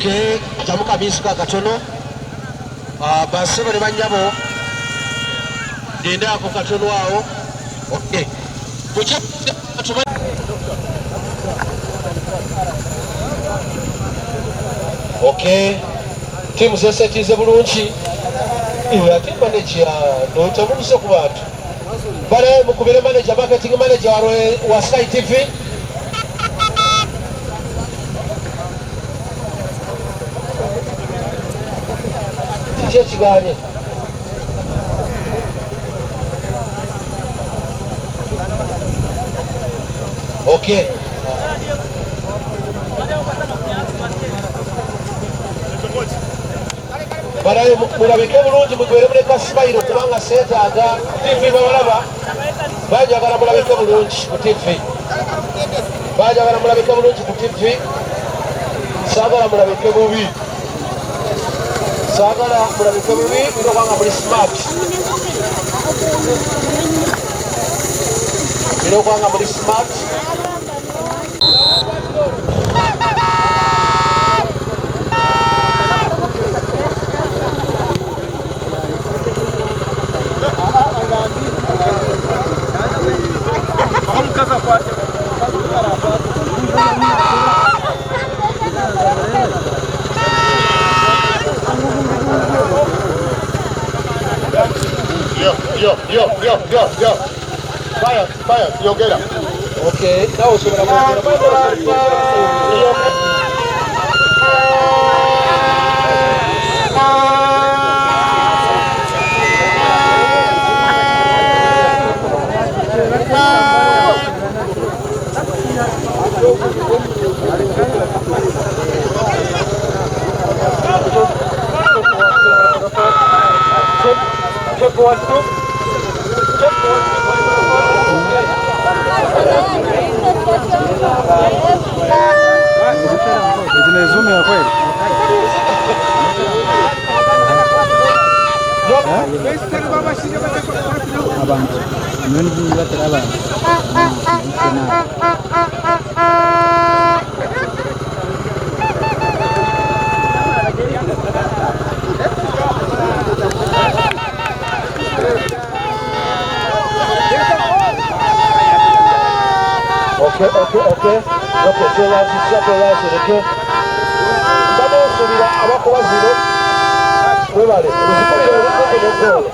Okay, jamu kamiiso ka katono. Ah, bassebo ne bannyabo lindaako katono awo. Okay. Mujje Okay. Tiimu zesetiize bulungi. Iwe ate manager notamuluse ku bantu. Bale mukubire manager marketing manager wa Sky TV. Kiki ekiganye? Okay. Balabe mulabike bulungi mugwere muleka simayiro kubanga seetaaga TV babalaba banjagala mulabike bulungi ku TV banjagala mulabike bulungi ku TV saagala mulabike bubi saagala mulabike bubi nina obanga muli smart nina okubanga muli smart Yo, yo, yo, yo, yo, yo. Fire, fire, yogera. Okay, nawe osobola kwogera. Check one, two. Check one, Zimezumia kweli? Abantu batera abantu. Okay, okay, okay. Okay, tweyanzizza tweyanzireke. Mbadde nsuubira abakuba zino mwebale muzikubire olukuku ne ggoolo.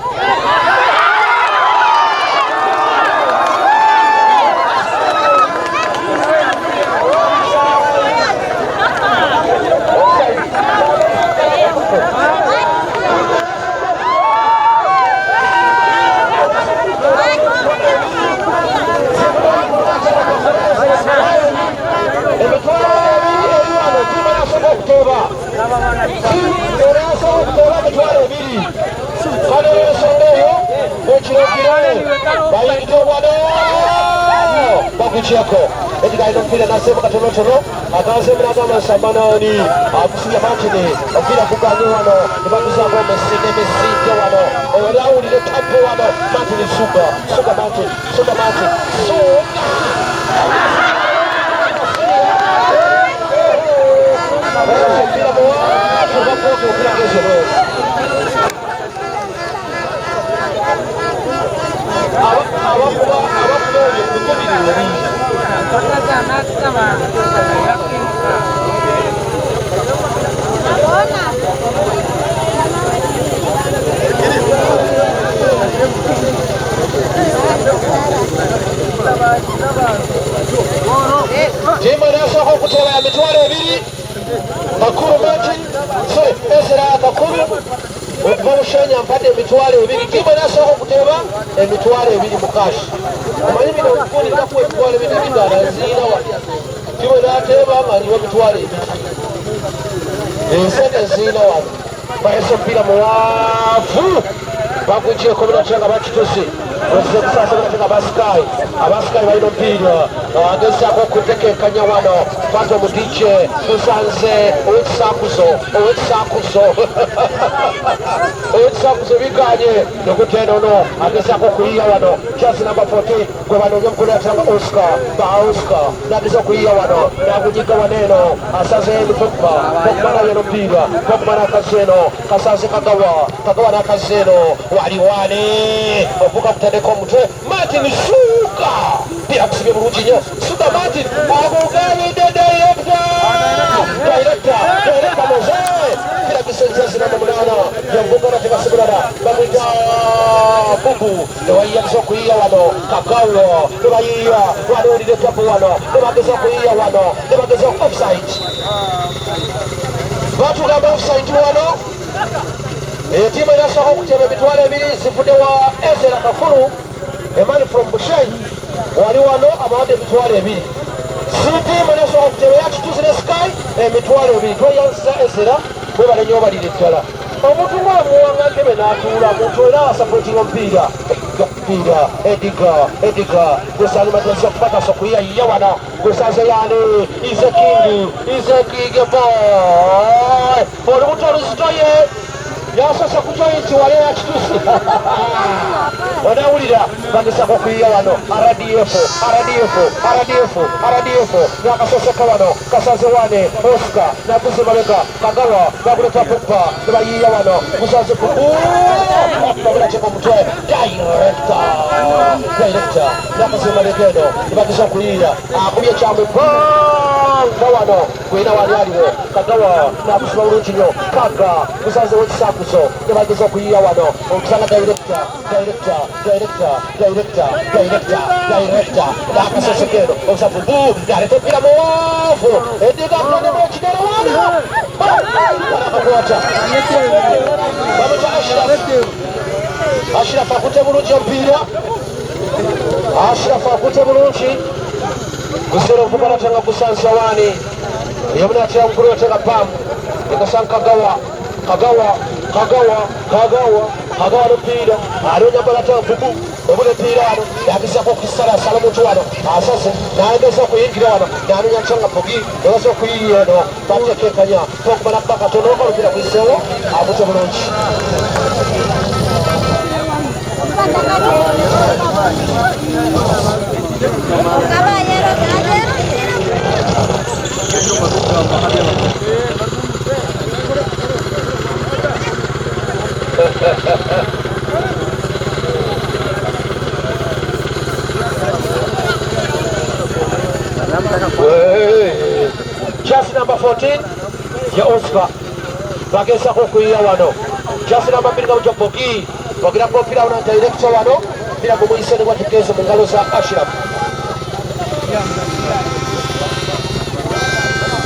Emitwalo ebiri eri wano ttiimu erasooka okuteeba. Ttiimu erasooka okuteeba emitwalo ebiri. Kale olw'ensonga eyo ekirokire bayingidde wano bagugyeko. Edgar alina omupiira n'asseemu katonotono aganzeemu n'agamba Nsamba naani agusibye Martin omupiira guganye wano ne baguzaako Messi ne Messi nte wano oyo yali awulira ettabbu wano Martin Suga Suga Martin Suga Martin Suga omupiira muwanvu bakwota omupiira gezo bweru abakuba abakuba ebyo bikubiri ebingi Tiimu erasooka okuteeba ya mitwalo ebiri Kakuru Martin sorry Ezra Kakuru okuva Bushenyi ampadde emitwalo ebiri. Tiimu erasooka okuteeba emitwalo ebiri mu kashi. Omanyi bino okundi nakuwa emitwalo ebiri tebigaana nziina wano. Tiimu erateeba nga njiwa emitwalo ebiri. Ensente nziina wano. Bayese omupiira muwanvu bagugyeko binatera nga bakituze ozize kusaasa binatera nga abasikayi abasikayi balina omupiira agezaako okutekenkanya wano. Phantom DJ musanze ow'ekisakuzo ow'ekisakuzo ow'ekisakuzo biganye nokuteno ono agezaako okuyiya wano just number 14 gwe banoonya omukulu yatanga Oscar ba Oscar nageza okuyiya wano nagunyiga wano eno asaze ni Pogba Pogba nayo n'omupiira Pogba n'akazza eno kasanze Kagawa Kagawa n'akazza eno wali wane ovuga kutandika omutwe Martin Suga mpira gusibye bulungi nnyo Suga Martin agugabidde director director director Moze mpira gusenze namba munaana yavuga nategasigulana bamwita Bubu nebayiyagiza okuyiya wano Kagawa nebayiya waliwulira etabu wano nebageza okuyiya wano nebageza offside batugamba offside wano etiimu erasooka okuteba emitwalo ebiri zivudde wa Ezra Kakuru a man from Bushenyi wali wano abawadde emitwalo ebiri sitiimu erasooka okuteba eya Kituzi ne Sky emitwalo ebiri tweyanziza Ezra mwebale nnyo obalire ddala omuntu ng'omuwanga ntebe n'atuula muntu era asapootinga omupiira piira Edgar Edgar gusalima tezza kupatasa okuyiyayiya wano gusanze yani ize king ize king boy olubuto oluzitoye yasoose ku joyinti wali eya Kitusi onawulira bagezaako okuyiya wano RDF RDF RDF RDF nakasoseka wano kasanze wane Oscar naguze mabega Kagawa baguleta Pogba nebayiiya wano gusanze babulakeka omutwe director director nakaze mabega eno nebageza okuyiiya akubye ekyamubanga wano gwena wali aliwo Kagawa nakusiba bulungi nnyo Kaga gusanzewo ekisakuzo nebageza okuyiiya wano okusanga director director director director director director nakasoseka eno obusafu bu naleta omupiira muwanvu ediga kutondemu ekigere wano akakwata bamuta Ashraf Ashraf akutte bulungi omupiira Ashraf akutte bulungi guseera ovuga natanga gusansa wani yomunatera mukulu yatega pam ekasan Kagawa Kagawa Kagawa Kagawa Kagawa n'omupiira alionya balata bubu obula omupiira wano yagezaako okusalasala omuntu wano asaze nageza okuyingira wano nanonya nkyanga Bogi nebaza okuyiiya eno batekekanya Pogba nakuba katono olupiira kuyiseewo akute bulungi Just number 14 ya Oscar bagezako okuyiya wano just number 2 nga Bogi bogira omupiira wano director wano omupiira gumuyise ne gwatugeeze mu ngalo za Ashraf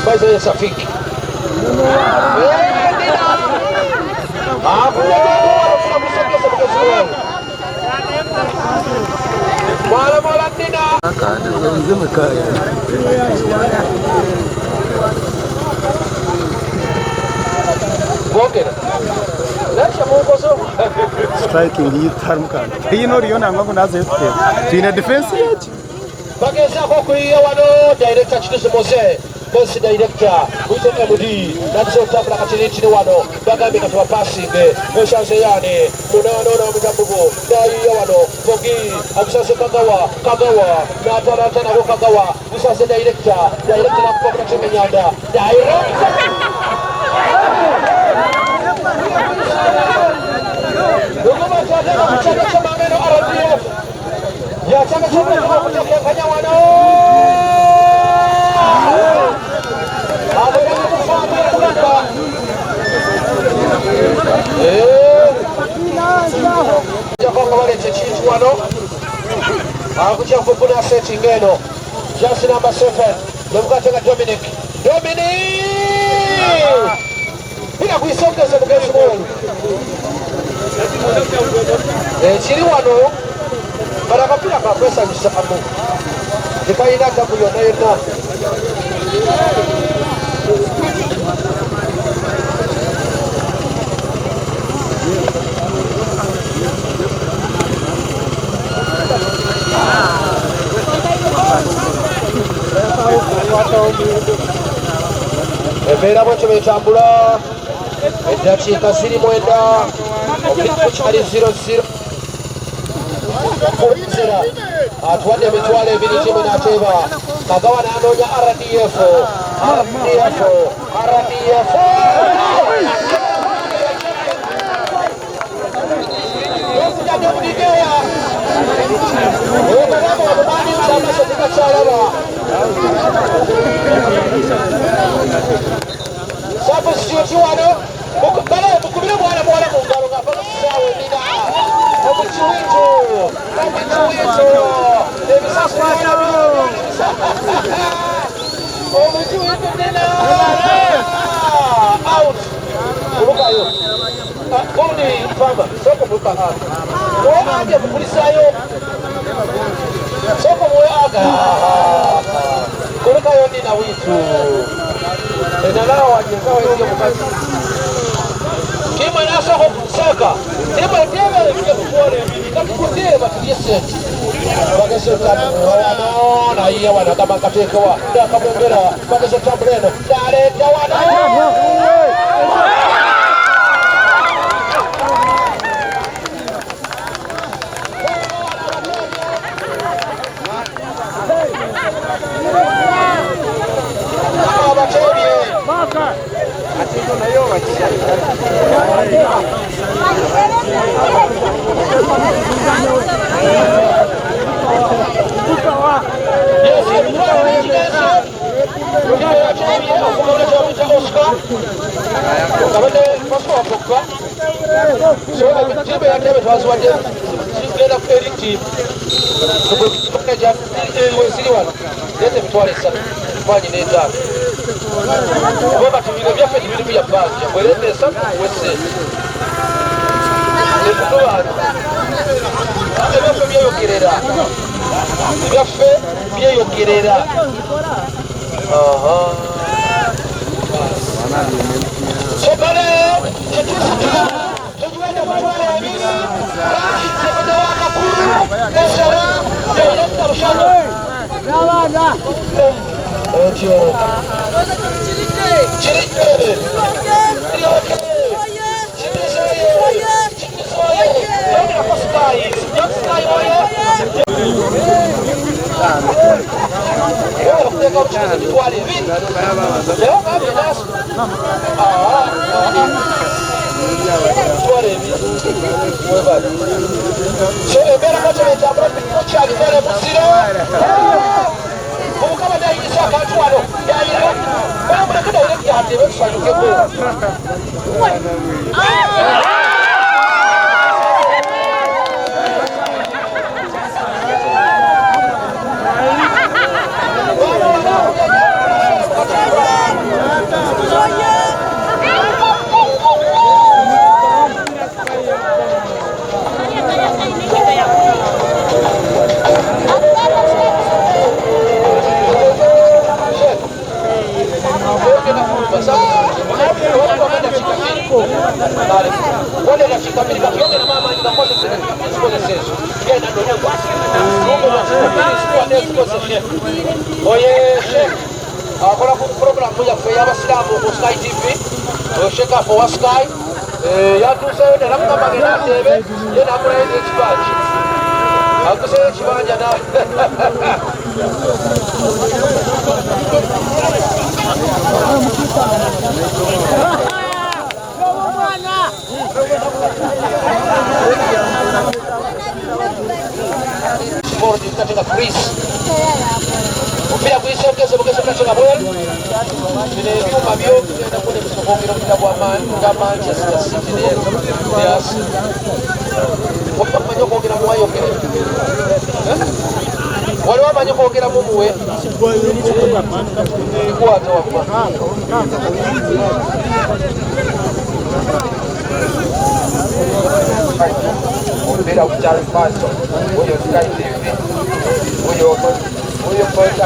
Baize Safik Mwala mwala Nina bogera nakyo munkoze Striking yitarimu kandi hino oriyo nangwa ngu nazayo kuteeba twine defense yaki bagezaako okuyiya wano director Kituzi Moze bosi director wite MD nagize okutambula katiritiri wano bagambye kati bapasinge musanze yani munaana ono omutabubu nayiya wano Bogi agusanze Kagawa Kagawa natanatanago Kagawa gusanze director director nakuba munatemenyanda director Luguma kyateka ku kyalo ky'Amangeno RDF yatanga ky'okutekekanya wano nga baleeta ekintu wano akujja kufuna setting eno just number 7 nemukatega Dominic Dominic bila kuisongeza mugenzi mweru ekiri wano bala akapiira kakwesanyusaamu tekalina tabu yonna yonna Embeera bwetyo bwetambura, edakiika ziri mwenda, omupiira gukyali ziro ziro. Ezra atuwadde emitwalo ebiri tiimu n'ateeba. Kagawa n'anoonya RDF, RDF, RDF. Substitute wano bale mukubire mwana muwala mu ngalo ng'ava mu kisaawe nina omukiwiitu omukiwiitu omukiwiitu nina out kulukayo gundi fama sooka muluka muwe age mukulisaayo sooka muwe aga kulukayo nina wiitu enalaawajezawaeomukazi tiimu enasooka okusaka tiimu eteeba ebiri emitwalo ebiri katukuteeba tulye sente bageze wano naye wano agamba nkateekewa nakamwongera bageze otambula eno naleeta wano Leeta emitwalo esatu manyi n'etaano kuba kati bino byaffe tibirimu ya bbanja bwereeta esatu kuwe sente tetutubaana ebyaffe byeyogerera ebyaffe byeyogerera sokale kitufuka tugiwedde emitwalo ebiri kakitsekede wakakulu esera direkita bushano otyo kiridde So embeera bwetyo bwetambula kukyali muziro omukama nayingiza akantu wano yayira bamuleke dairekita atebe tusanyukeko. Oye Sheikh akola ku puroguramu yaffe ey'abasiraamu ku Sky TV, oyo Sheikh afe owa Sky yatuuseyo neramugamba genda ateebe ye nagulayo n'ekibanja aguseyo ekibanja na katika Greece omupiira guyise bugese katika bweru bino ebyuma byo bigenda kulemesa okwongera omupiira gwa nga Manchester City ne Arsenal. Omanyi okwongera muwayogere waliwo amanyi okwongeramu muwe bikwata wamma Omupiira gukyali mu maaso, wuuyo Sky TV, wuuyo wuuyo kocha.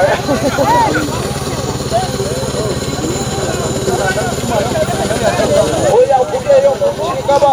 Oyo akubyeyo kirikaba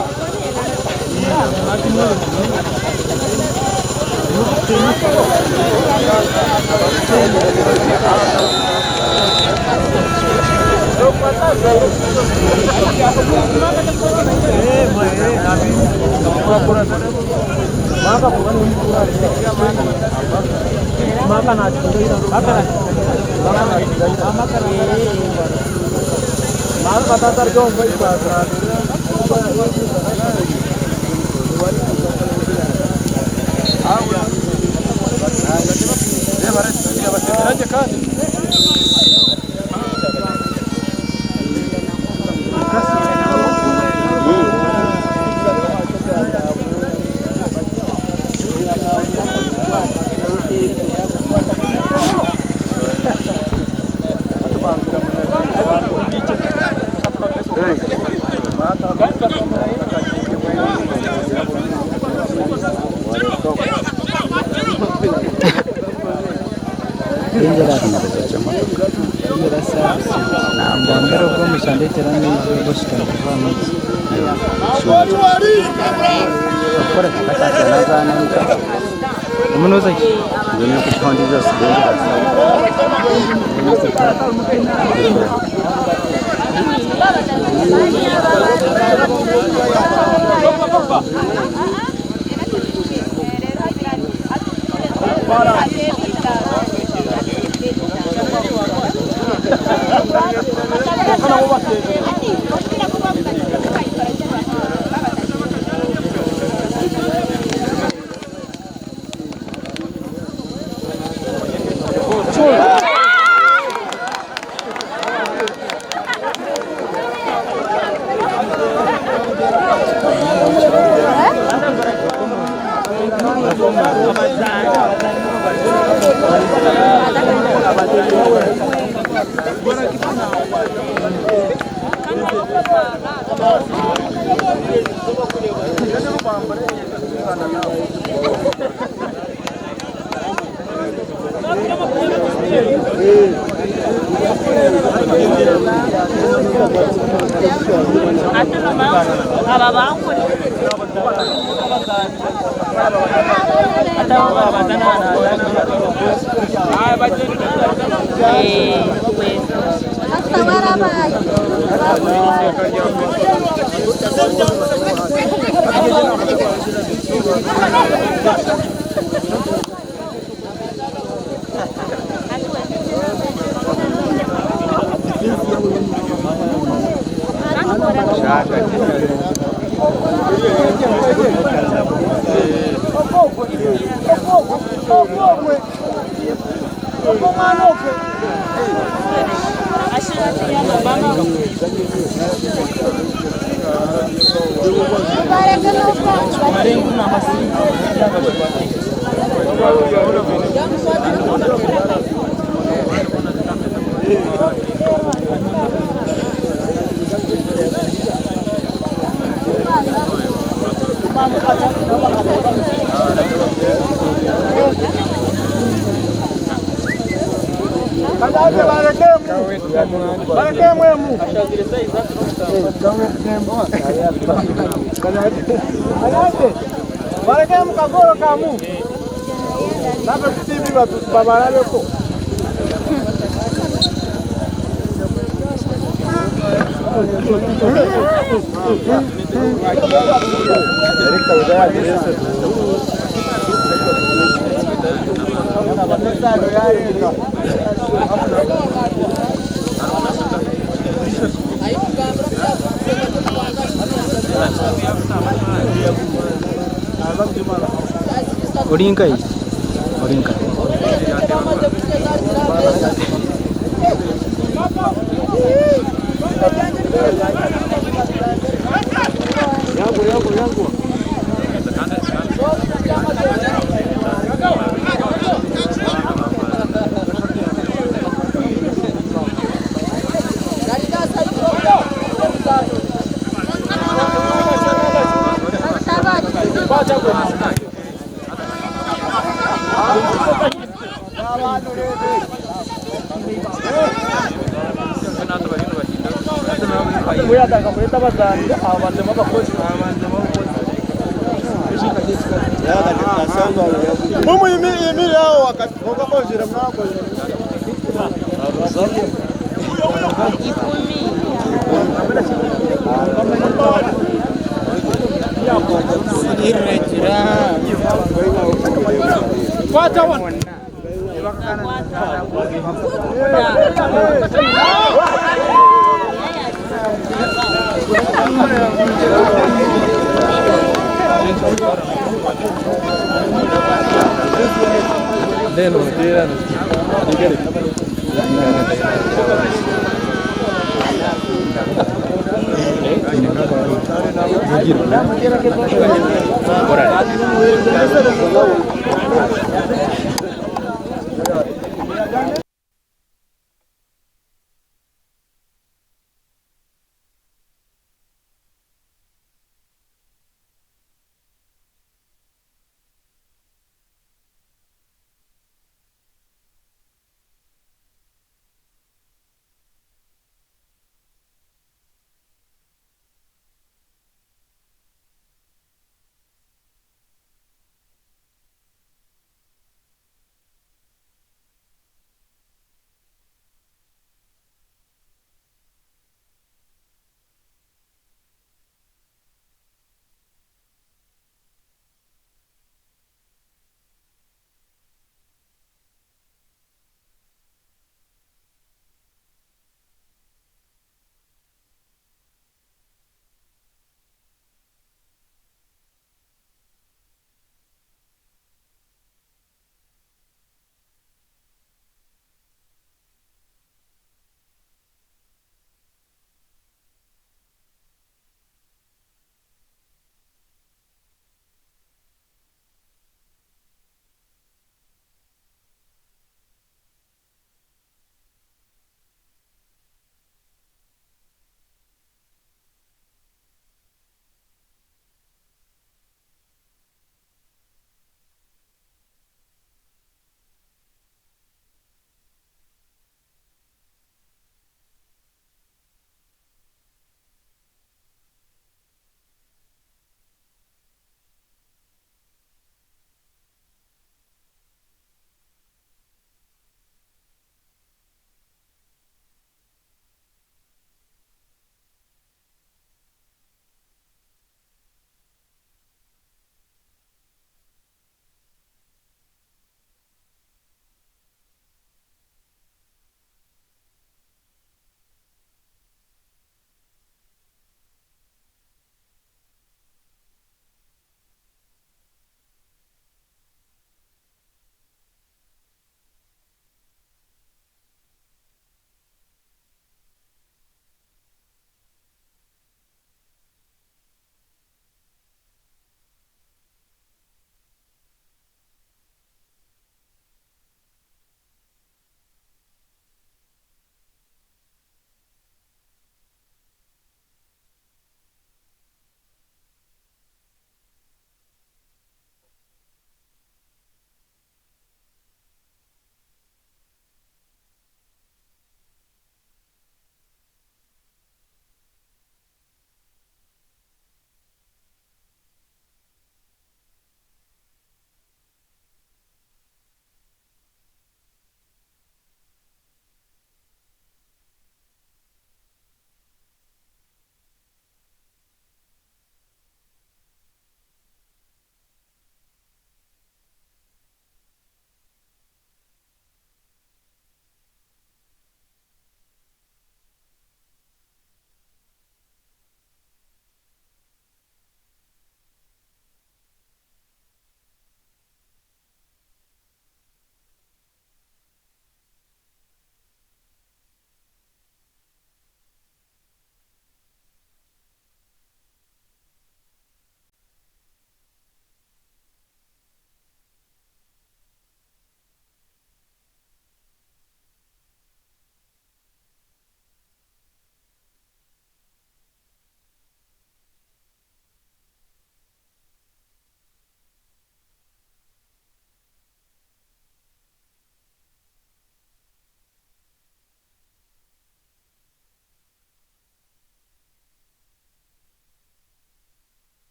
Nangambira ogwo omuisha andetere amaizi ogwo oshutami kuvuga amaizi. Ori nkahi? Ori nkahi?